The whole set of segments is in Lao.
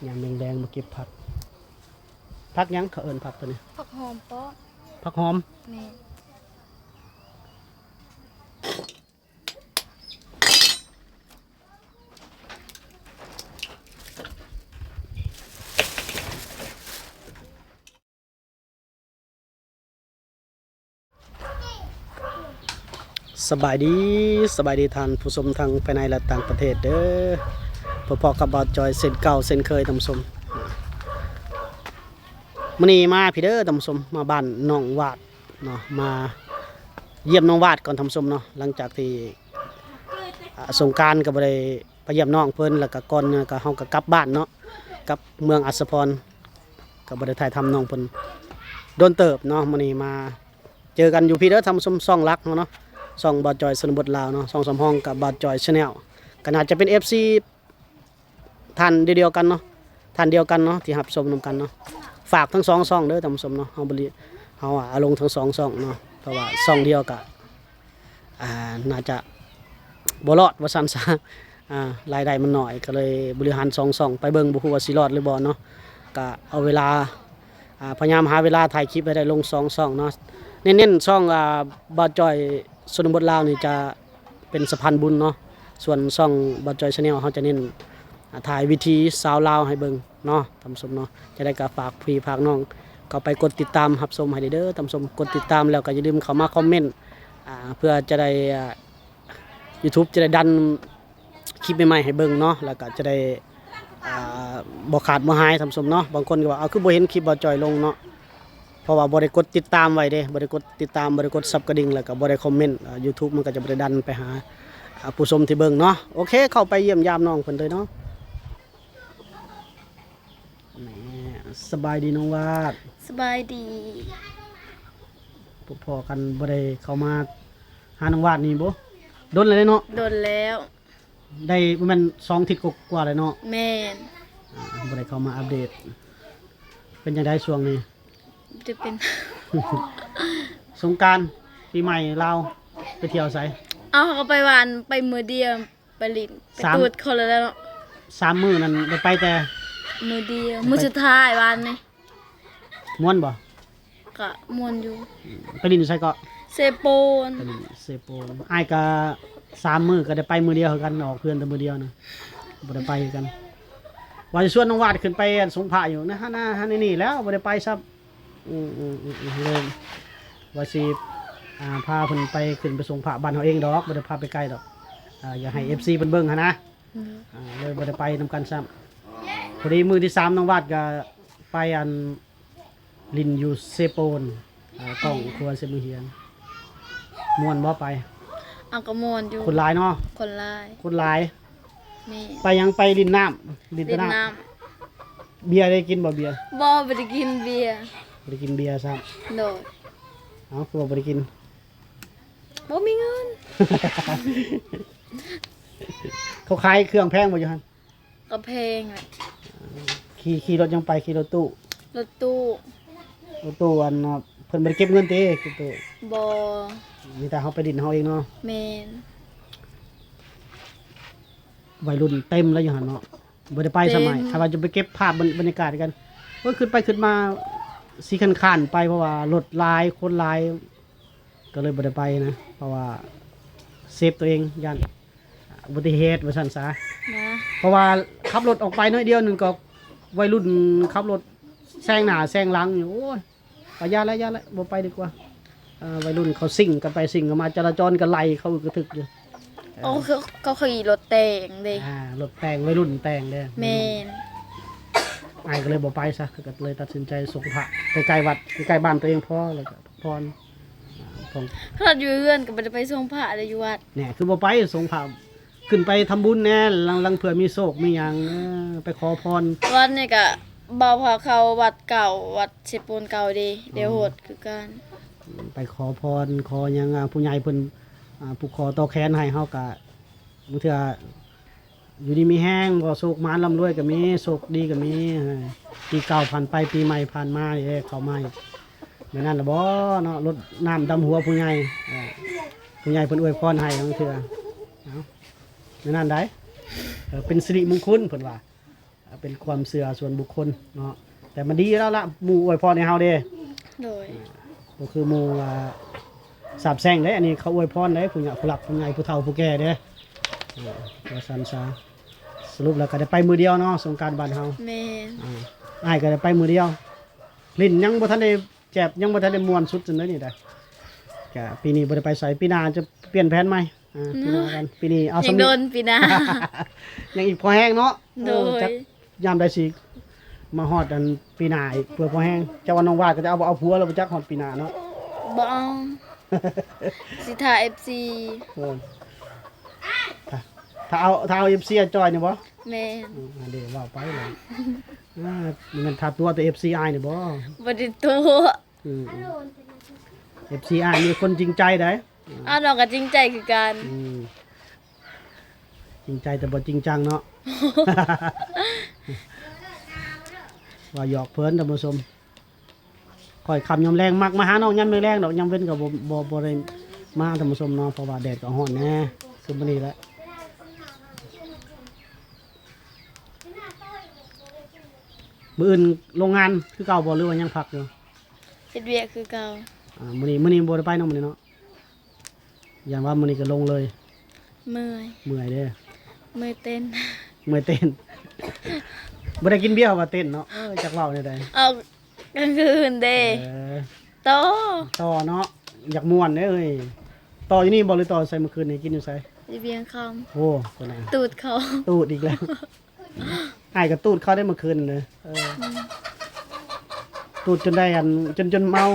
ຍາມແລງໆມາເກັບຜັກ. ຜັກຫຍັງເຂົາເອີ້ນຜັກໂຕນີ້? ຜັກຫອມເປາະ. ຜັກຫອມ? ແມ່ນ. ສະບາຍດີ, ສະບາຍດີທ່ານຜູ້ຊົມທັງພາຍໃນ ແລະ ຕ່າງປະເທດເດີ. ພົບພໍ້ກັບບ່າວຈອຍເຊັ່ນເກົ່າເຊັ່ນເຄີຍທ່ານຜູ້ຊົມ. ມື້ນີ້ມາພີ້ເດີທ່ານຜູ້ຊົມ, ມາບ້ານໜອງຫວາດເນາະ, ມາຢ້ຽມນ້ອງຫວາດກ່ອນທ່ານຜູ້ຊົມເນາະ. ຫຼັງຈາກທີ່ ອາ ສົງການກໍບໍ່ໄດ້ໄປຢ້ຽມນ້ອງເພິ່ນ, ແລ້ວກໍກ່ອນນັ້ນກໍເຮົາກໍກັບບ້ານເນາະ, ກັບເມືອງອັດສະພອນ, ກໍບໍ່ໄດ້ຖ່າຍທຳນ້ອງເພິ່ນດົນເຕີບເນາະ. ມື້ນີ້ມາເຈີກັນຢູ່ພີ້ເດີທ່ານຜູ້ຊົມ, ຊ່ອງຫຼັກເຮົາເນາະ, ຊ່ອງບ່າວຈອຍຊົນນະບົດລາວເນາະ, ຊ່ອງສຳຮອງກັບບ່າວຈອຍ Channel ກໍໜ້າຈະເປັນ ເອັຟຊີ ທ່ານດຽວໆກັນເນາະ, ທ່ານດຽວກັນເນາະ ທີ່ຮັບຊົມນຳກັນເນາະ. ຝາກທັງສອງຊ່ອງເດີທ່ານຜູ້ຊົມເນາະ, ເຮົາບໍລິ ເຮົາອາລົງທັງສອງຊ່ອງເນາະ, ເພາະວ່າຊ່ອງດຽວກະ ອ່າ ໜ້າຈະບໍ່ລອດວ່າຊັ້ນຊະ, ອ່າ ລາຍໄດ້ມັນໜ້ອຍ ກໍເລີຍບໍລິຫານສອງຊ່ອງໄປເບິ່ງ, ບໍ່ຮູ້ວ່າຊິລອດຫຼືບໍ່ເນາະ. ກະເອົາເວລາ ອ່າ ພະຍາຍາມຫາເວລາຖ່າຍຄລິບໃຫ້ໄດ້ລົງສອງຊ່ອງເນາະ. ເນັ້ນໆຊ່ອງ ອ່າ ບ່າວຈອຍຊົນນະບົດລາວນີ້ຈະ ເປັນສະພານບຸນເນາະ, ສ່ວນຊ່ອງບ່າວຈອຍ Channel ເຮົາຈະເນັ້ນ ອ່າ ຖ່າຍວິຖີຊາວລາວໃຫ້ເບິ່ງເນາະທ່ານຜູ້ຊົມເນາະ. ຈັ່ງໃດກໍຝາກພີ່ຝາກນ້ອງເຂົ້າໄປກົດຕິດຕາມຮັບຊົມໃຫ້ເດີທ່ານຜູ້ຊົມ, ກົດຕິດຕາມແລ້ວກໍຢ່າລືມເຂົ້າມາຄອມເມັນ ອ່າ ເພື່ອຈະໄດ້ ອ່າ YouTube ຈະໄດ້ດັນຄລິບໃໝ່ໆໃຫ້ເບິ່ງເນາະ, ແລ້ວກໍຈະໄດ້ ອ່າ ບໍ່ຂາດບໍ່ຫາຍທ່ານຜູ້ຊົມເນາະ. ບາງຄົນກໍວ່າ ເອົາ ຄືບໍ່ເຫັນຄລິບບ່າວຈອຍລົງເນາະ, ເພາະວ່າບໍ່ໄດ້ກົດຕິດຕາມໄວ້ເດ້, ບໍ່ໄດ້ກົດຕິດຕາມ, ບໍ່ໄດ້ກົດສັບກະດິ່ງ, ແລ້ວກໍບໍ່ໄດ້ຄອມເມັນ, ອ່າ YouTube ມັນກໍຈະບໍ່ໄດ້ດັນໄປຫາ ອ່າ ຜູ້ຊົມທີ່ເບິ່ງເນາະ. ໂອເຄ ເຂົ້າໄປຢ້ຽມຢາມນ້ອງເພິ່ນເລີຍເນາະ. ແໝ ສະບາຍດີນ້ອງຫວາດ. ສະບາຍດີ. ພໍ້ກັນ ບໍ່ໄດ້ເຂົ້າມາຫານ້ອງຫວາດນີ້ບໍ່ດົນແລ້ວເນາະ? ດົນແລ້ວ. ໄດ້ປະມານສອງທິດກວ່າໆແລ້ວເນາະ? ແມ່ນ. ອ່າ ບໍ່ໄດ້ເຂົ້າມາອັບເດດ. ເປັນຈັ່ງໃດຊ່ວງນີ້? ຈະເປັນ ສົງການ ປີໃໝ່ລາວ ໄປທ່ຽວໃສ? ເອົາ ເຮົາກໍໄປຫວານ ໄປມື້ດຽວ ໄປຫຼິ້ນ ໄປ ສາມ ຕູດເຂົາແລ້ວເນາະ. ສາມມື້ນັ້ນໄດ້ໄປແຕ່ ມື້ດຽວ ໄປ ມື້ສຸດທ້າຍຫວານນີ້. ມ່ວນບໍ່? ກະມ່ວນຢູ່. ໄປຫຼິ້ນຢູ່ໃສເກາະ? ເຊໂປນ. ໄປຫຼິ້ນເຊໂປນ. ອ້າຍກະສາມມື້ກະໄດ້ໄປມື້ດຽວຄືກັນ, ອອກເຮືອນແຕ່ມື້ດຽວນະ ບໍ່ໄດ້ໄປຄືກັນ. ວ່າຊິຊວນນ້ອງຫວາດຂຶ້ນໄປສົງພະຢູ່ນະ ຫັ້ນນະ ຫັ້ນນີ້ແລ້ວ ບໍ່ໄດ້ໄປຊ້ຳ. ອືມໆໆ ເລີຍວ່າຊິ ອ່າ ພາເພິ່ນໄປ ຂຶ້ນໄປສົງພະບ້ານເຮົາເອງດອກ, ບໍ່ໄດ້ພາໄປໄກດອກ. ອ່າ ຢາກໃຫ້ ເອັຟຊີ ເພິ່ນເບິ່ງຫັ້ນນະ. ອືມ ອ່າ ເລີຍບໍ່ໄດ້ໄປນຳກັນຊ້ຳ. ພໍດີມື້ທີສາມນ້ອງຫວາດກະໄປ ອັນ ຫຼິ້ນຢູ່ເຊໂປນ ອ່າ ກ້ອງຄົວເຊມືຮຽນ. ມ່ວນບໍ່ໄປ? ເອົາ ກໍມ່ວນຢູ່. ຄົນຫຼາຍເນາະ? ຄົນຫຼາຍ. ຄົນຫຼາຍ. ແມ່ນ. ໄປຫຍັງ? ໄປຫຼິ້ນນ້ຳ. ຫຼິ້ນແຕ່ນ້ຳ. ເບຍໄດ້ກິນບໍ່ເບຍ? ບໍ່ ບໍ່ໄດ້ກິນເບຍ. ບໍ່ໄດ້ກິນເບຍຊ້ຳ. ໂດຍ. ເອົ້າ ຄືວ່າບໍ່ໄດ້ກິນ? ບໍ່ມີເງິນ. ເຂົາຂາຍເຄື່ອງແພງບໍ່ຢູ່ຫັ້ນ? ກໍແພງແຫຼະ. ຂີ່ ຂີ່ລົດຫຍັງໄປ? ຂີ່ລົດຕູ້? ລົດຕູ້. ລົດຕູ້ ອັນ ເພິ່ນບໍ່ໄດ້ເກັບເງິນຕິ? ລົດຕູ້. ບໍ່. ມີແຕ່ເຮົາໄປຫຼິ້ນເຮົາເອງເນາະ? ແມ່ນ. ໄວລຸ້ນເຕັມແລ້ວຢູ່ຫັ້ນເນາະ. ບໍ່ໄດ້ໄປຊ້ຳ. ເຕັມ. ຖ້າວ່າຈະໄປເກັບພາບບັນ ບັນຍາກາດກັນ. ໂອ້ຍ ຄິດໄປຄິດມາ ຊິຄັນຄ້ານໄປ ເພາະວ່າລົດຫຼາຍ ຄົນຫຼາຍ ກໍເລີຍບໍ່ໄດ້ໄປນະ. ເພາະວ່າເຊບຕົວເອງ ຢ້ານອຸບັດຕິເຫດວ່າຊັ້ນຊະ. ນະ. ເພາະວ່າຂັບລົດອອກໄປໜ້ອຍດຽວໜຶ່ງ ກໍໄວລຸ້ນຂັບລົດແຊງໜ້າແຊງຫຼັງຢູ່. ໂອ້ຍ ວ່າຢ່າແລ້ວ ຢ່າແລ້ວ ບໍ່ໄປດີກວ່າ. ເອີ ໄວລຸ້ນເຂົາຊິ່ງກັນໄປຊິ່ງກັນມາ ຈະລາຈອນກໍໄລ່ເຂົາກະທຶກຢູ່. ເອີ ເຂົາ ເຂົາຂີ່ລົດແຕ່ງເດ້. ອ່າ ລົດແຕ່ງ ໄວລຸ້ນແຕ່ງເດ້. ແມ່ນ. ອ້າຍກໍເລີຍບໍ່ໄປຊະ ກໍເລີຍຕັດສິນໃຈສົງພະໃກ້ໆວັດ ໃກ້ໆບ້ານຕົວເອງພໍ ແລ້ວກໍພັກຜ່ອນ. ອ່າ ຂອງ ຂະໜາດຢູ່ເຮືອນກໍບໍ່ໄດ້ໄປສົງພະເດ້ ຢູ່ວັດ. ແນ່ ຄືບໍ່ໄປສົງພະ? ຂຶ້ນໄປທຳບຸນແດ່ ລາງ ລາງເທື່ອມີໂຊກມີຫຍັງ ເອີ ໄປຂໍພອນ. ວັດນີ້ກະບ່າວພາເຂົ້າວັດເກົ່າ ວັດເຊໂປນເກົ່າເດ້ ດຽວໂຫດຄືກັນ. ໄປຂໍພອນຂໍຫຍັງ ອ່າ ຜູ້ໃຫຍ່ເພິ່ນ ອ່າ ຜູກຄໍຕໍ່ແຂນໃຫ້ ເຮົາກະ ບາງເທື່ອຢູ່ດີມີແຮງ ບໍ່ ໂຊກໝານລ່ຳລວຍກໍມີ ໂຊກດີກໍມີ. ເອີ ປີເກົ່າຜ່ານໄປ ປີໃໝ່ຜ່ານມາເດ້ ເຂົ້າມາ ແມ່ນນັ້ນລະບໍ່ເນາະ ລົດນ້ຳດຳຫົວຜູ້ໃຫຍ່. ເອີ ຜູ້ໃຫຍ່ເພິ່ນອວຍພອນໃຫ້ ບາງເທື່ອ ເອົ້າ ແມ່ນນັ້ນໃດ໋. ເອີ ເປັນສິລິມຸງຄຸນເພິ່ນວ່າ. ເປັນຄວາມເຊື່ອສ່ວນບຸກຄົນເນາະ ແຕ່ມັນດີແລ້ວລະ ໝູ່ອວຍພອນໃຫ້ເຮົາເດ້. ໂດຍ ບໍ່ຄືໝູ່ວ່າສາບແຊ່ງເດ້ ອັນນີ້ເຂົາອວຍພອນເດ້ ຜູ້ໃຫຍ່ ຜູ້ຫຼັກຜູ້ໃຫຍ່ ຜູ້ເຖົ້າຜູ້ແກ່ເດ້ ເອີ ວ່າຊັ້ນຊະ. ສະຫຼຸບແລ້ວກໍໄດ້ໄປມື້ດຽວເນາະ ສົງການບ້ານເຮົາ. ແມ່ນ ອ່າ ອ້າຍກໍໄດ້ໄປມື້ດຽວ ຫຼິ້ນຍັງບໍ່ທັນໄດ້ແຈບ ຍັງບໍ່ທັນໄດ້ມ່ວນສຸດຈັ່ງໃດນີ້ໄດ໋. ກະປີນີ້ບໍ່ໄດ້ໄປໃສ ປີໜ້າຈະປ່ຽນແຜນໃໝ່. ອ່າ ເນາະ ປີໜ້າກັນ ປີນີ້ເອົາສ່ຳນີ້ ຍັງດົນປີໜ້າ ຍັງອີກພໍແຮງເນາະ. ໂດຍ ເອີ ຈັກຍາມໃດຊິມາຮອດອັນປີໜ້າອີກ ເພື່ອພໍແຮງ. ເຈົ້າວ່ານ້ອງວາດກໍຈະເອົາ ເອົາຜົວແລ້ວບໍ່ຈັກຮອດປີໜ້າເນາະ. ບໍ່ເອົາ ຊິຖ້າເອັຟຊີ. ໂອ້ ຖ້າ ຖ້າເອົາ ຖ້າເອົາເອັຟຊີອ້າຍຈ່ອຍນີ້ບໍ່? ແມ່ນ ອືມ ອັນເດ ເວົ້າໄປແລ້ວ ອ່າ ແມ່ນຖ້າຕົວະແຕ່ເອັຟຊີອ້າຍນີ້ບໍ່? ບໍ່ໄດ້ຕົວະ. ອືມ ເອັຟຊີອ້າຍມີຄົນຈິງໃຈໃດ໋. ອ້າວ ນ້ອງກໍຈິງໃຈຄືກັນ. ອືມ ຈິງໃຈແຕ່ບໍ່ຈິງຈັງເນາະ ວ່າຫຍອກເພິ່ນທ່ານຜູ້ຊົມ. ຂ້ອຍຄ່ຳຍາມແລງມັກມາຫານ້ອງຍາມແລງໆດອກ ຍາມເວັນກໍບໍ່ ບໍ່ ບໍ່ໄດ້ມາທ່ານຜູ້ຊົມເນາະ ເພາະວ່າແດດກໍຮ້ອນແດ່ ຄືມື້ນີ້ແຫຼະ. ມື້ອື່ນລົງງານຄືເກົ່າບໍ່ ຫຼືວ່າຍັງພັກຢູ່? ເຮັດວຽກຄືເກົ່າ. ອ່າ ມື້ນີ້ ມື້ນີ້ບໍ່ໄດ້ໄປເນາະ ມື້ນີ້ເນາະ. ຢ້ານວ່າມື້ນີ້ກໍລົງເລີຍ. ເມື່ອຍ ເມື່ອຍເດ້ ເມື່ອຍເຕັ້ນ ເມື່ອຍເຕັ້ນ. ບໍ່ໄດ້ກິນເບຍວ່າເຕັ້ນເນາະ. ເອີ ຈັກເວົ້າແນວໃດ ເອົາ ກາງຄືນເດ້. ເອີ ຕໍ່ ຕໍ່ເນາະ ຢາກມ່ວນເດ້ເອີຍ. ຕໍ່ຢູ່ນີ້ບໍ່ ຫຼືຕໍ່ໃສ່ມື້ຄືນນີ້ ກິນຢູ່ໃສ? ຢູ່ວຽງຄຳ. ໂອ້ ໂຕນັ້ນ ຕູດເຂົາ ຕູດອີກແລ້ວ. ອ້າຍກໍຕູດເຂົາໄດ້ມື້ຄືນເດີ. ເອີ ອືມ ຕູດຈົນໄດ້ອັນ ຈົນ ຈົນເມົາ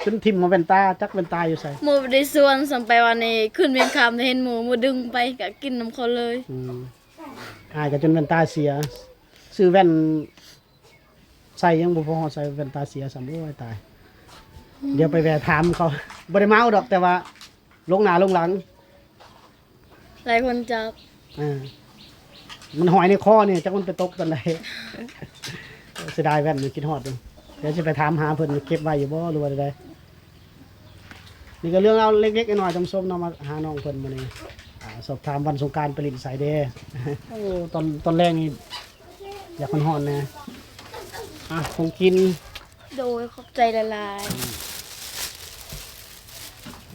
ຈົນຖິ້ມເອົາແວ່ນຕາ ຈັກແວ່ນຕາຢູ່ໃສ. ໝູ່ບໍ່ໄດ້ຊວນຊ້ຳໄປວັນນີ້ ຂຶ້ນວຽງຄຳໄດ້ເຫັນໝູ່ ໝູ່ດຶງໄປກະກິນນຳເຂົາເລີຍ. ອືມ ອ້າຍກໍຈົນແວ່ນຕາເສຍ ຊື້ແວ່ນໃສ່ຍັງບໍ່ພໍໃສ່ແວ່ນຕາເສຍຊ້ຳ. ໂອ້ຍຕາຍ ອືມ ດຽວໄປແວ່ຖາມເຂົາ. ບໍ່ໄດ້ເມົາດອກ ແຕ່ວ່າ ລົງໜ້າລົງຫຼັງ ຫຼາຍຄົນຈັບ. ອ່າ ມັນຫອຍໃນຄໍນີ້ ຈັກມັນໄປຕົກຕອນໃດ. ເສຍດາຍແວ່ນ ຄິດຮອດຢູ່. ດຽວຊິໄປຖາມຫາເພິ່ນ ເກັບໄວ້ຢູ່ບໍ່ ຫຼືວ່າໃດ. ນີ້ກໍເລື່ອງລາວເລັກໆນ້ອຍໆ ທ່ານຜູ້ຊົມເນາະ ມາຫານ້ອງເພິ່ນມື້ນີ້. ອ່າ ສອບຖາມວັນສົງການໄປຫຼິ້ນໃສເດ້. ໂອ້ ຕອນ ຕອນແລງນີ້ ຢາກຮ້ອນໆແດ່. ອ່ະ ຂອງກິນ. ໂດຍ ຂອບໃຈຫຼາຍໆ.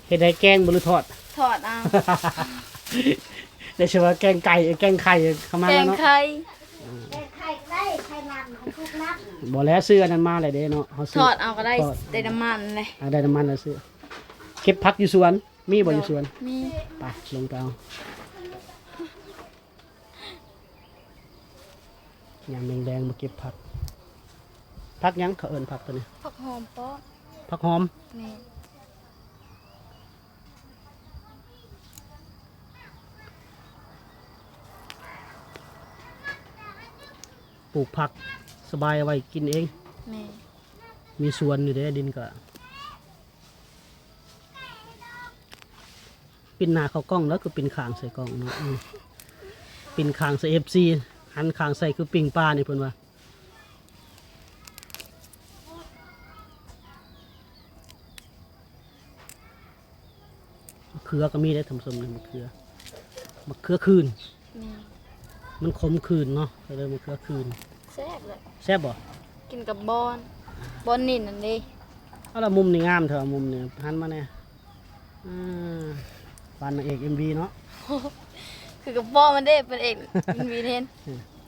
ເຮັດໃຫ້ແກງບໍ່ ຫຼືທອດ? ທອດເອົາ. ໄດ້ຊື່ວ່າແກງໄກ່ ເອີ ແກງໄຂ່ເຂົ້າມາແລ້ວເນາະ. ແກງໄຂ່ ແກງໄຂ່ກໍໄດ້ ໄຂ່ນ້ຳ ໄຂ່ຄຸກນ້ຳ. ບໍ່ແລ້ວ ຊື້ອັນນັ້ນມາແລ້ວເດ້ເນາະ ເຮົາຊື້ ທອດເອົາກໍໄດ້ ທອດ ແຕ່ນ້ຳມັນເລີຍ. ອ່າ ໄດ້ນ້ຳມັນແລ້ວຊື້. ເກັບຜັກຢູ່ສວນ ມີບໍ່ຢູ່ສວນ? ມີ. ໄປ ລົງໄປເອົາ. ຍາມແລງໆມາເກັບຜັກ. ຜັກຫຍັງເຂົາເອີ້ນຜັກຕົວນີ້? ຜັກຫອມເປາະ. ຜັກຫອມ? ແມ່ນ. ປູກຜັກສະບາຍ ເອົາໄວ້ກິນເອງ. ແມ່ນ. ມີສວນຢູ່ເດ້ ດິນກະ ປິ່ນໜ້າເຂົ້າກ້ອງແລ້ວ ຄືປິ່ນຂ້າງໃສ່ກ້ອງເນາະ. ອືມ ປິ່ນຂ້າງໃສ່ເອັຟຊີ ຫັນຂ້າງໃສ່ຄືປີ້ງປານີ້ ເພິ່ນວ່າ. ມະເຂືອກໍມີເດ້ທ່ານຜູ້ຊົມ ນີ້ ມະເຂືອ ມະເຂືອຂືນ. ແມ່ນ. ມັນຂົມຂືນເນາະ ກໍເລີຍມະເຂືອຂືນ. ແຊບເລີຍ. ແຊບບໍ່? ກິນກັບບອນ ບອນນີ້ນັ້ນເດ້. ເອົາລະ ມຸມນີ້ງາມແທ້ ມຸມນີ້ ຫັນມາແດ່. ອ່າ ປານນາງເອກເອັມວີເນາະ. ຄືກະປອມມັນເດ້ ເປັນເອກເອັມວີເຫັນ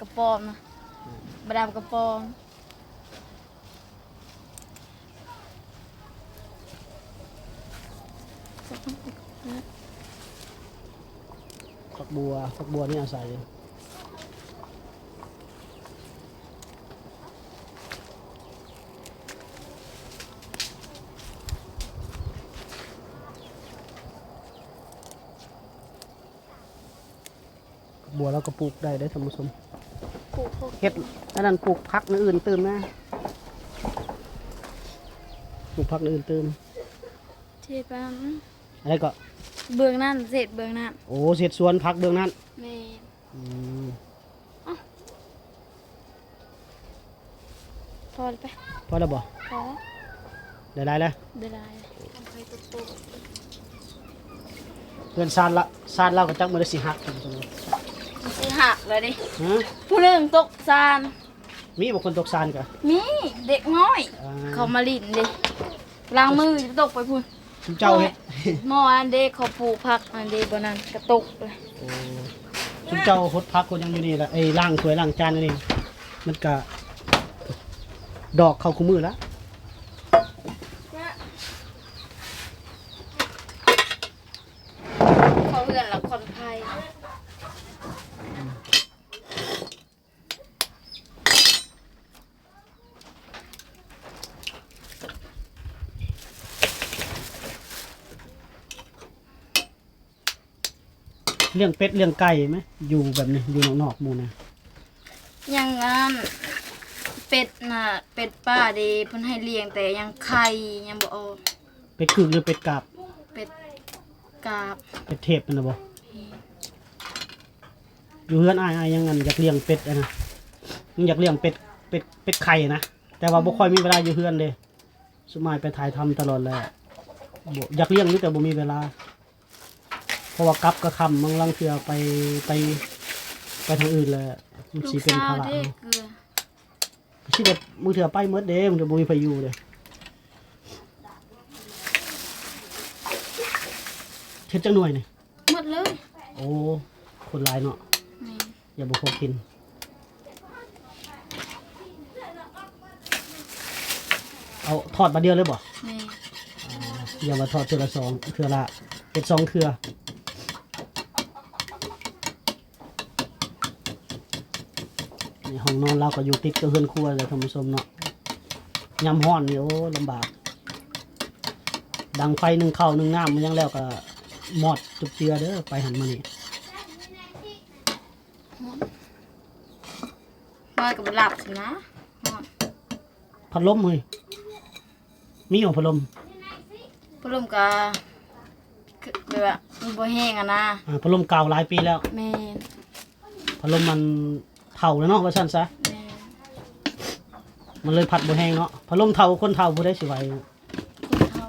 ກະປອມນະ. ອືມ ມາດາມກະປອມ. ຜັກບົວ ຜັກບົວນີ້ອາໄສ ບົວລາວກໍປູກໄດ້ເດ້ທ່ານຜູ້ຊົມ. ປູກ ເຮັດອັນນັ້ນ ປູກຜັກແນວອື່ນຕື່ມນະ ປູກຜັກແນວອື່ນຕື່ມ. ເຮັດປານ ອັນໃດກໍ? ເບື້ອງນັ້ນ ເສດເບື້ອງນັ້ນ. ໂອ້ ເສດສວນຜັກເບື້ອງນັ້ນ. ແມ່ນ. ອືມ. ພໍແລ້ວໄປ ພໍແລ້ວບໍ່? ພໍແລ້ວ ຫຼາຍໆແລ້ວ ຫຼາຍໆ. ເຮືອນຊານລະ ຊານລາວກໍຈັກມື້ໃດຊິຫັກ ຊິຫັກແລ້ວເດ້. ຮະ? ຜູ້ໜຶ່ງຕົກຊານ ມີບໍ່ຄົນຕົກສານກະ? ມີເດັກນ້ອຍ ອ່າ ເຂົາມາຫຼິ້ນເດ້ ລ້າງມືຈະຕົກໄປພຸ້ນ. ຊຸມເຈົ້າເຮັດ ໝໍ່ອັນເດ້ ເຂົາປູກຜັກອັນເດ້ ບໍ່ນັ້ນກະຕົກເລີຍ. ໂອ້ ຊຸມເຈົ້າຫົດຜັກຫົດຫຍັງຢູ່ນີ້ລະ ເອີຍ ລ້າງຖ້ວຍລ້າງຈານຢູ່ນີ້ ມັນກະດອກເຂົ້າຄູ່ມື້ລະ. ເຂົ້າເຮືອນລະຜ່ອນຄາຍ. ລ້ຽງເປັດລ້ຽງໄກ່ໄໝ ຢູ່ແບບນີ້ ຢູ່ນອກໆໝູ່ນະ? ຍັງອັນ ເປັດນະ ເປັດປ່າເດ້ ເພິ່ນໃຫ້ລ້ຽງ ແຕ່ຍັງໄຂ່ຍັງບໍ່ອອກ. ເປັດຄຶກ ຫຼືເປັດກາບ? ເປັດກາບ. ເປັດເທບຫັ້ນນະບໍ່? ແມ່ນ. ຢູ່ເຮືອນອ້າຍ ອ້າຍຍັງອັນຢາກລ້ຽງເປັດຫັ້ນນະ ຍັງຢາກລ້ຽງເປັດ ເປັດ ເປັດໄຂ່ນະ ແຕ່ວ່າບໍ່ຄ່ອຍມີເວລາຢູ່ເຮືອນເດ້ ສຸມອ້າຍໄປຖ່າຍທຳຕະຫຼອດແລ້ວ ບໍ່ ຢາກລ້ຽງຢູ່ ແຕ່ບໍ່ມີເວລາ ເພາະວ່າກັບກະຄ່ຳ ບາງລາງເທື່ອໄປ ໄປ ໄປທາງອື່ນແລ້ວ ມັນຊິເປັນພາລະ ລູກສາວເດ້ ເອີ ຊິແບບ ບາງເທື່ອໄປໝົດເດ້ ບາງເທື່ອບໍ່ມີໃຜຢູ່ເດ້. ເຮັດຈັກໜ່ວຍນີ້? ໝົດເລີຍ. ໂອ້ ຄົນຫຼາຍເນາະ. ແມ່ນ. ຢ່າບໍ່ພໍກິນ. ເອົາທອດບາດດຽວເລີຍບໍ່? ແມ່ນ. ອ່າ ຢ່າວ່າທອດເທື່ອລະສອງ ເທື່ອລະ ເຮັດສອງເທື່ອ. ໃນຫ້ອງນອນລາວກໍຢູ່ຕິດກັບເຮືອນຄົວແຫຼະທ່ານຜູ້ຊົມເນາະ. ຍາມຮ້ອນນີ້ ໂອ້ ລຳບາກ ດັງໄຟ ໜຶ້ງເຂົ້າ ໜຶ້ງນ້ຳ ຫຍັງແລ້ວກໍມອດຈຸບເຈືອເດີ ໄປຫັ້ນມານີ້. ນອນກໍບໍ່ຫຼັບຊັ້ນນະ ຮ້ອນ. ພັດລົມເຮີ້ຍ ມີບໍ່ພັດລົມ? ພັດລົມກະ ຄື ແບບວ່າມັນບໍ່ແຮງຫັ້ນນະ. ອ່າ ພັດລົມເກົ່າຫຼາຍປີແລ້ວ. ແມ່ນ. ພັດລົມມັນເຖົ້າແລ້ວເນາະ ວ່າຊັ້ນຊະ. ແມ່ນ. ມັນເລີຍພັດບໍ່ແຮງເນາະ. ພັດລົມເຖົ້າ ຄົນເຖົ້າຜູ້ໃດຊິໄຫວ? ຄົນເຖົ້າ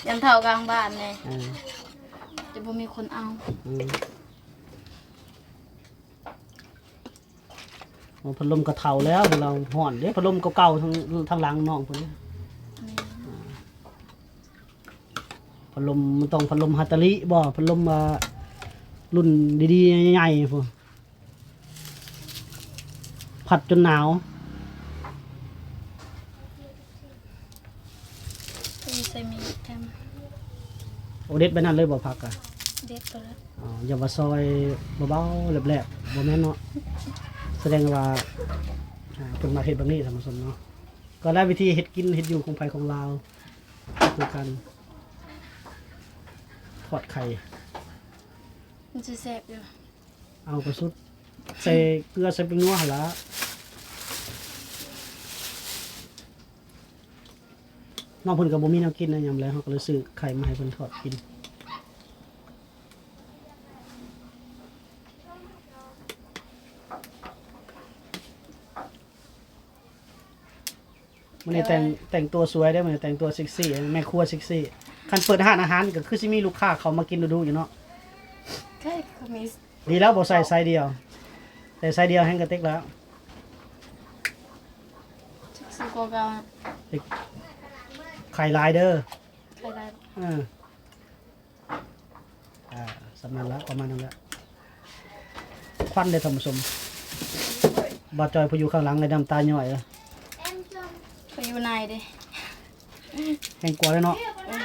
ຢ້ານເຖົ້າກາງບ້ານແດ່. ເອີ ຈະບໍ່ມີຄົນເອົາ. ອືມ. ໂອ້ ພັດລົມກໍເຖົ້າແລ້ວ ລາວຮ້ອນເດ້ ພັດລົມເກົ່າໆ ທາງ ທາງຫຼັງນ້ອງເພິ່ນ. ແມ່ນ. ອ່າ ພັດລົມມັນຕ້ອງພັດລົມຮາຕາລິບໍ່? ພັດລົມ ອ່າ ລຸ້ນດີໆ ໃຫຍ່ໆ ພຸ້ນ ພັດຈົນໜາວ. ນີ້ໃສ່ໝີດແຖມ. ໂອ ເດັດແບບນັ້ນເລີຍບໍ່ ຜັກກະ? ເດັດໂຕນັ້ນ. ອໍ ຢ່າວ່າຊອຍເບົາໆ ແຫຼບໆ ບໍ່ແມ່ນເນາະ. ສະແດງວ່າ ອ່າ ເພິ່ນມາເຮັດແບບນີ້ທ່ານຜູ້ຊົມເນາະ. ກໍແລ້ວວິທີເຮັດກິນເຮັດຢູ່ຂອງໃຜຂອງລາວຄືກັນ. ທອດໄຂ່ ມັນຊິແຊບຢູ່. ເອົາກະສຸດ ໃສ່ເກືອໃສ່ແປ້ງນົວຫັ້ນລະ. ນ້ອງເພິ່ນກໍບໍ່ມີແນວກິນນະ ຍາມແລງເຮົາກໍເລີຍຊື້ໄຂ່ມາໃຫ້ເພິ່ນທອດກິນ. ມື້ນີ້ແຕ່ງ ແຕ່ງຕົວສວຍເດ້ ມື້ນີ້ແຕ່ງຕົວເຊັກຊີ້ ແມ່ຄົວເຊັກຊີ້. ຄັນເປີດຮ້ານອາຫານກໍຄືຊິມີລູກຄ້າເຂົ້າມາກິນດຸໆຢູ່ເນາະ. ກໍມີ ດີແລ້ວບໍ່ໃສ່ໄຊດຽວ ໃສ່ໄຊດຽວແຮງກະເຕັກແລ້ວ. ເຊັກຊີ້ກວ່າເກົ່າ. ໄຂ່ຫຼາຍເດີ ໄຂ່ຫຼາຍ. ເອີ. ອ່າ ສ່ຳນັ້ນລະ ປະມານນັ້ນລະ. ຄວັນເດ້ທ່ານຜູ້ຊົມ ບ່າວຈ່ອຍຜູ້ຢູ່ຂ້າງຫຼັງເລີຍນ້ຳຕາຍ້ອຍ. ຂ້ອຍຢູ່ໃນເດ້ ແຮງກວ່າເລີຍເນາະ. ເອີ.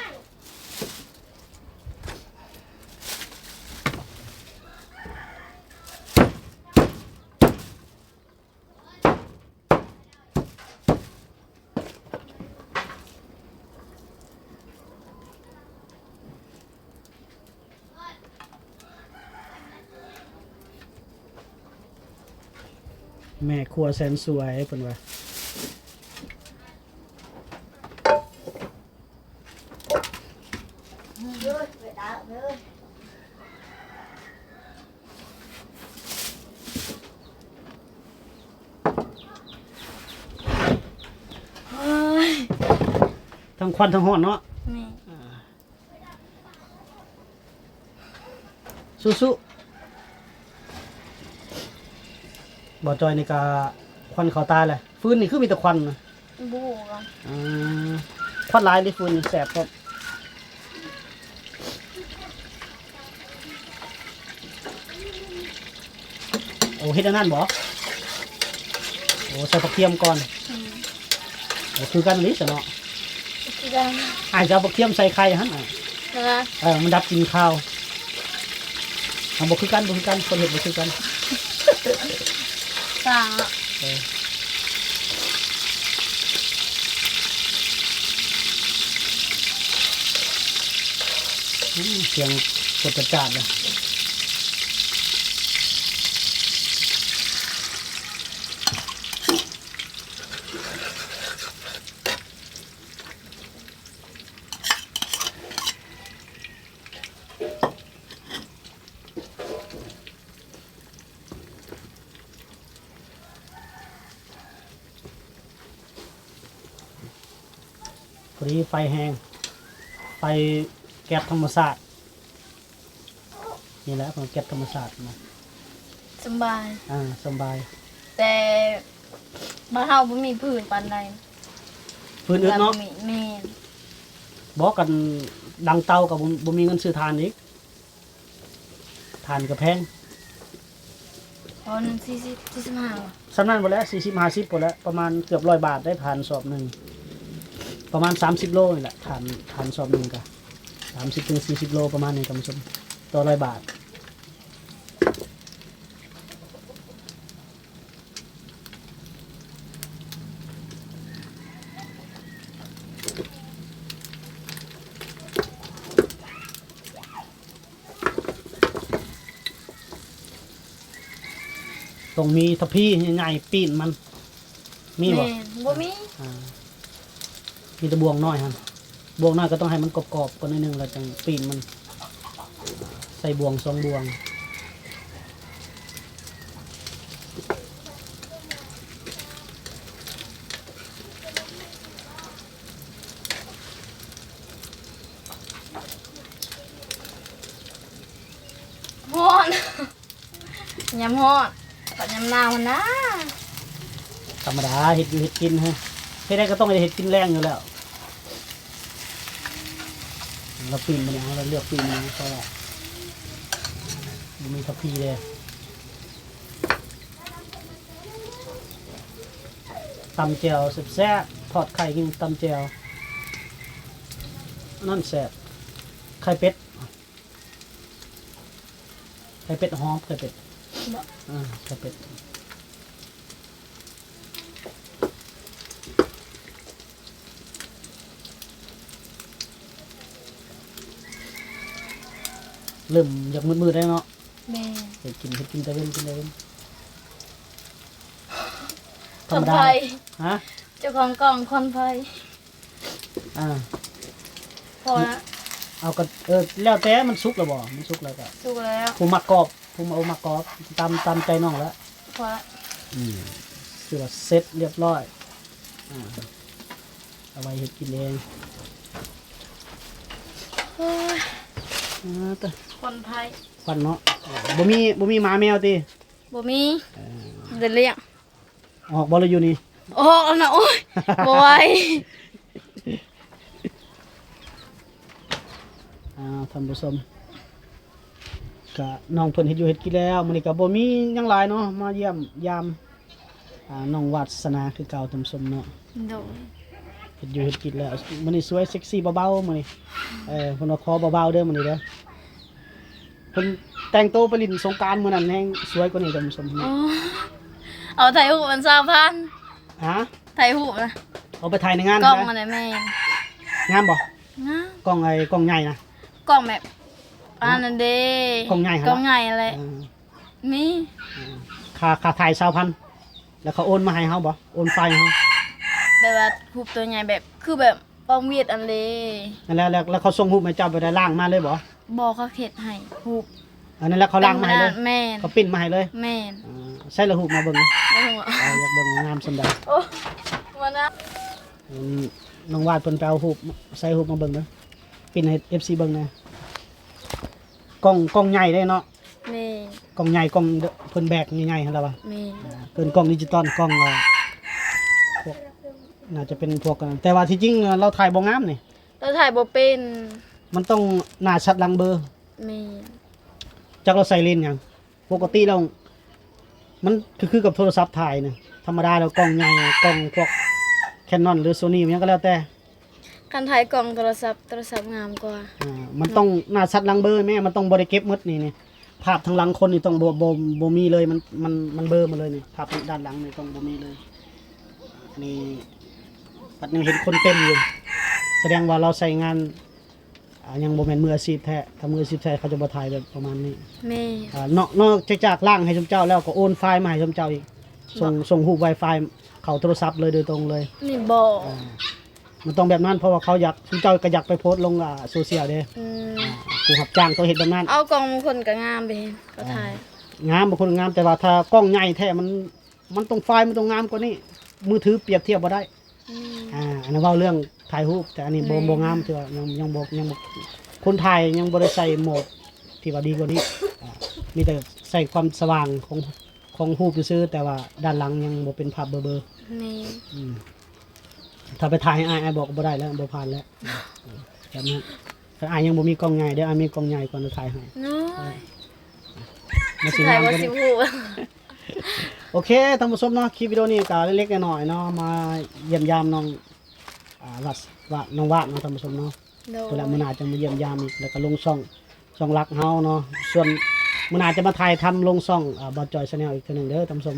ແມ່ຄົວແສນສວຍເພິ່ນວ່າ. ທັງຄວັນທັງຮ້ອນເນາະ. ແມ່ນ. ອ່າ ສູ້ໆ. ບ່າວຈ່ອຍນີ້ກະຄວັນເຂົ້າຕາແຫຼະ. ຟືນນີ້ຄືມີແຕ່ຄວັນນະ. ບໍ່ຮູ້ຄືກັນ. ອືມ ຄວັນຫຼາຍເດ ຟືນນີ້ແຊບພ້ອມ. ໂອ້ ເຮັດອັນນັ້ນບໍ? ໂອ້ ໃສ່ຜັກທຽມກ່ອນ. ອືມ ບໍ່ຄືກັນເລີຍຊັ້ນເນາະ. ບໍ່ຄືກັນ. ອ້າຍຈະເອົາຜັກທຽມໃສ່ໄຂ່ຫັ້ນ. ເອີ ມັນດັບກິ່ນຄາວ. ເຮົາບໍ່ຄືກັນ ບໍ່ຄືກັນ ຄົນເຮັດບໍ່ຄືກັນ. ສ້າງເນາະ. ເອີ ອືມ ສຽງກົດຈັດຈ້ານເລີຍ. ພໍດີໄຟແຮງ ໄຟແກັສທຳມະຊາດ. ນີ້ແຫຼະ ເພິ່ນເກັບທຳມະຊາດມາ ສຳບາຍ. ອ່າ ສຳບາຍ ແຕ່ບ້ານເຮົາບໍ່ມີຟືນປານໃດ. ຟືນອຶດເນາະ. ແມ່ນ. ບໍ່ ກັນດັງເຕົາກໍບໍ່ ບໍ່ມີເງິນຊື້ຖ່ານອີກ. ຖ່ານກໍແພງ. ຕອນນັ້ນສີ່ສິບ ສີ່ສິບຫ້າ ສ່ຳນັ້ນພຸ້ນແຫຼະ ສີ່ສິບ ຫ້າສິບພຸ້ນແຫຼະ ປະມານເກືອບຮ້ອຍບາດໄດ໋ ຖ່ານສອບໜຶ່ງ ປະມານສາມສິບໂລນີ້ແຫຼະ. ຖ່ານ ຖ່ານສອບໜຶ່ງກະສາມສິບເຖິງສີ່ສິບໂລ ປະມານນີ້ ທ່ານຜູ້ຊົມ ຕໍ່ຮ້ອຍບາດ. ຕ້ອງມີທະພີໃຫຍ່ໆ ປີ້ນມັນ ມີບໍ່? ແມ່ນ ບໍ່ມີ. ອ່າ ມີແຕ່ບ່ວງນ້ອຍຫັ້ນ ບ່ວງນ້ອຍກໍຕ້ອງໃຫ້ມັນກອບໆກ່ອນໜ້ອຍໜຶ່ງ ແລ້ວຈັ່ງປີ້ນມັນ ໃສ່ບ່ວງສອງບ່ວງ. ຮ້ອນ ຍາມຮ້ອນ ບັດຍາມໜາວຫັ້ນນາ. ທຳມະດາ ເຮັດຢູ່ເຮັດກິນ ເຮັດໃດກໍຕ້ອງໄດ້ເຮັດກິນແລງຢູ່ແລ້ວ. ລາວປີ້ນມື້ນີ້ ເຮົາເລືອກປີ້ນມື້ນີ້ ເພາະວ່າບໍ່ມີທັບພີເດ້. ຕຳແຈ່ວແຊບໆ ທອດໄຂ່ກິນຕຳແຈ່ວ ອັນນັ້ນແຊບ. ໄຂ່ເປັດ ໄຂ່ເປັດຫອມ ໄຂ່ເປັດ ບໍ່ ອ່າ ໄຂ່ເປັດ. ເລີ່ມຢາກມືດໆແລ້ວເນາະ. ແມ່ນ. ເຮັດກິນ ເຮັດກິນຕາເວັນ ກິນຕາເວັນ. ຄວັນໄຟ. ຮະ? ເຈົ້າຂອງກ້ອງຄວັນໄຟ. ອ່າ ພໍລະ ເອົາກໍ ເອີ ແລ້ວແຕ່ມັນສຸກແລ້ວບໍ່? ມັນສຸກແລ້ວກໍ ສຸກແລ້ວ. ຜູ້ມັກກອບ ຜູ້ ເອົາ ມັກກອບ ຕາມ ຕາມໃຈນ້ອງລະ. ພໍລະ. ອືມ ຖືວ່າເສັດລຽບຮ້ອຍ. ອ່າ ເອົາໄວ້ເຮັດກິນເອງ. ໂອ້ຍ ອ່າ ຕາ ຄວັນໄຟ ຄວັນເນາະ. ບໍ່ມີ ບໍ່ມີໝາແມວຕິ? ບໍ່ມີ. ເອີ ບໍ່ໄດ້ລ້ຽງ. ອອກບໍ່ລະຢູ່ນີ້? ອອກແລ້ວນະ. ໂອ້ຍ ບໍ່ໄຫວ. ອ່າ ທ່ານຜູ້ຊົມ ກະນ້ອງເພິ່ນເຮັດຢູ່ເຮັດກິນແລ້ວ. ມື້ນີ້ກະບໍ່ມີຫຍັງຫຼາຍເນາະ ມາຢ້ຽມຢາມ ອ່າ ນ້ອງວາດສະໜາຄືເກົ່າ ທ່ານຜູ້ຊົມເນາະ. ໂດຍ. ເຮັດຢູ່ເຮັດກິນແລ້ວ. ມື້ນີ້ສວຍເຊັກຊີເບົາໆ ມື້ນີ້. ເອີ ເພິ່ນວ່າຂໍເບົາໆເດີມື້ນີ້ເດີ. ເພິ່ນແຕ່ງໂຕໄປຫຼິ້ນສົງການມື້ນັ້ນແຮງສວຍກວ່ານີ້ທ່ານຜູ້ຊົມ. ອໍ ເອົາຖ່າຍຮູບອັນຊາວພັນ. ຮະ? ຖ່າຍຮູບນະ. ເອົາໄປຖ່າຍໃນງານ. ກ້ອງຫັ້ນແຫຼະ. ແມ່ນ. ງາມບໍ່? ງາມ. ກ້ອງໄອ້ ກ້ອງໃຫຍ່ນະ. ກ້ອງແບບ ອັນນັ້ນເດ້. ກ້ອງໃຫຍ່ຫັ້ນ. ກ້ອງໃຫຍ່ຫັ້ນແຫຼະ. ເອີ ມີ. ເອີ ຄ່າ ຄ່າຖ່າຍຊາວພັນ ແລ້ວເຂົາໂອນມາໃຫ້ເຮົາບໍ່? ໂອນໄຟລ໌ໃຫ້ເຮົາ. ແບບວ່າຮູບໂຕໃຫຍ່ ແບບ ຄືແບບ ປ້ອມວຽດອັນເລ. ນັ້ນແຫຼະ ແລ້ວ ແລ້ວເຂົາສົ່ງຮູບໃຫ້ເຈົ້າໄປໄດ້ລ້າງມາເລີຍບໍ່? ບໍ່ ເຂົາເຮັດໃຫ້ຮູບ. ອັນນັ້ນແຫຼະ ເຂົາລ້າງມາໃຫ້ເລີຍ. ແມ່ນ. ເຂົາປຣິ້ນມາໃຫ້ເລີຍ. ແມ່ນ. ອ່າ ໃສ່ລະຮູບມາເບິ່ງ. ບໍ່ຮູ້. ເອີ ຢາກເບິ່ງງາມສ່ຳໃດ. ໂອ້ ມານະ. ອືມ ນ້ອງວາດເພິ່ນໄປເອົາຮູບ ໃສ່ຮູບມາເບິ່ງເດີ. ປຣິ້ນໃຫ້ເອັບຊີເບິ່ງແດ່. ກ້ອງ ກ້ອງໃຫຍ່ເດ້ເນາະ. ແມ່ນ. ກ້ອງໃຫຍ່ ກ້ອງເພິ່ນແບກໃຫຍ່ໆຫັ້ນລະວ່າ ແມ່ນ ເອີ້ນກ້ອງດິຈິຕອນ ກ້ອງ ອ່າ ພວກ ໜ້າຈະເປັນພວກ ແຕ່ວ່າທີ່ຈິງລາວຖ່າຍບໍ່ງາມນີ້ ລາວຖ່າຍບໍ່ເປັນ ມັນຕ້ອງໜ້າຊັດຫຼັງເບີ ແມ່ນ ຈັກລາວໃສ່ເລນຫຍັງ ປົກກະຕິແລ້ວ ມັນຄື ຄືກັບໂທລະສັບຖ່າຍນະ ທຳມະດາແລ້ວກ້ອງໃຫຍ່ ກ້ອງພວກ Canon ຫຼື Sony ຫຍັງກໍແລ້ວແຕ່ ຄັນຖ່າຍກ້ອງໂທລະສັບ ໂທລະສັບງາມກວ່າ ອ່າ ມັນຕ້ອງໜ້າຊັດຫຼັງເບີແມ້ ມັນຕ້ອງບໍ່ໄດ້ເກັບໝົດນີ້ ນີ້ ພາບທາງຫຼັງຄົນນີ້ຕ້ອງບໍ່ ບໍ່ ບໍ່ມີເລີຍ ມັນ ມັນ ມັນເບີໝົດເລີຍນີ້ ພາບດ້ານຫຼັງນີ້ຕ້ອງບໍ່ມີເລີຍ ອັນນີ້ ບັດຍັງເຫັນຄົນເຕັມຢູ່ ສະແດງວ່າລາວໃຊ້ງານ ອ່າ ຍັງບໍ່ແມ່ນມືອາຊີບແທ້ ຖ້າມືອາຊີບແທ້ເຂົາຈະບໍ່ຖ່າຍແບບປະມານນີ້ ແມ່ນ ອ່າ ນອກ ນອກຈາກລ້າງໃຫ້ຊຸມເຈົ້າແລ້ວ ກໍໂອນໄຟລ໌ມາໃຫ້ຊຸມເຈົ້າອີກ ສົ່ງ ເນາະ ສົ່ງຮູບໄວໄຟລ໌ເຂົ້າໂທລະສັບເລີຍໂດຍຕົງເລີຍ ນີ້ບໍ່ ອ່າ ມັນຕ້ອງແບບນັ້ນ ເພາະວ່າເຂົາຢາກ ຊຸມເຈົ້າກໍຢາກໄປໂພສລົງ ອ່າ ໂຊຊຽວເດ້ ອືມ ອ່າ ຜູ້ຮັບຈ້າງຕ້ອງເຮັດແບບນັ້ນ ເອົາກ້ອງບາງຄົນກໍງາມເດ້ ກໍຖ່າຍ ອ່າ ງາມ ບາງຄົນງາມ ແຕ່ວ່າຖ້າກ້ອງໃຫຍ່ແທ້ ມັນ ມັນຕ້ອງໄຟລ໌ ມັນຕ້ອງງາມກວ່ານີ້ ມືຖືປຽບທຽບບໍ່ໄດ້ ອືມ ອ່າ ອັນນັ້ນເວົ້າເລື່ອງຖ່າຍຮູບ ແຕ່ອັນນີ້ບໍ່ ແມ່ນ ບໍ່ງາມ ຖືວ່າຍັງ ຍັງບໍ່ ຍັງບໍ່ ຄົນຖ່າຍຍັງບໍ່ໄດ້ໃສ່ໂໝດທີ່ວ່າດີກວ່ານີ້ ອ່າ ມີແຕ່ໃສ່ຄວາມສະຫວ່າງຂອງ ຂອງຮູບຊື່ໆ ແຕ່ວ່າດ້ານຫຼັງຍັງບໍ່ເປັນພາບເບີໆ ແມ່ນ ອືມ ຖ້າໄປຖ່າຍໃຫ້ອ້າຍ ອ້າຍບອກບໍ່ໄດ້ແລ້ວ ບໍ່ຜ່ານແລ້ວ ເອີ ແບບນັ້ນ ຄັນອ້າຍຍັງບໍ່ມີກ້ອງໃຫຍ່ເດີ ອ້າຍມີກ້ອງໃຫຍ່ກ່ອນຈະຖ່າຍໃຫ້ ໂອ້ຍ ມາຊິງາມກວ່ານີ້ ໂອເຄ ທ່ານຜູ້ຊົມເນາະ ຄລິບວິດີໂອນີ້ກໍເລັກໆນ້ອຍໆເນາະ ມາຢ້ຽມຢາມນ້ອງ ອ່າ ວັດ ວະ ນ້ອງວາດເນາະ ທ່ານຜູ້ຊົມເນາະ ໂດຍ ພຸ້ນລະ ມື້ໜ້າຈະມາຢ້ຽມຢາມອີກ ແລ້ວກໍລົງຊ່ອງ ຊ່ອງຫຼັກເຮົາເນາະ ສ່ວນມື້ໜ້າຈະມາຖ່າຍທຳລົງຊ່ອງ ອ່າ ບ່າວຈ່ອຍ Channel ອີກເທື່ອໜຶ່ງເດີທ່ານຜູ້ຊົມ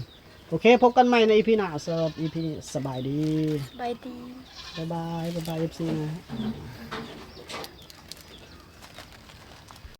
ໂອເຄ ພົບກັນໃໝ່ໃນ ອີ ພີ ໜ້າ ສຳລັບ ອີ ພີ ນີ້ ສະບາຍດີ ສະບາຍດີ ບາຍບາຍ ບາຍບາຍ ເອັຟ ຊີ ນະ.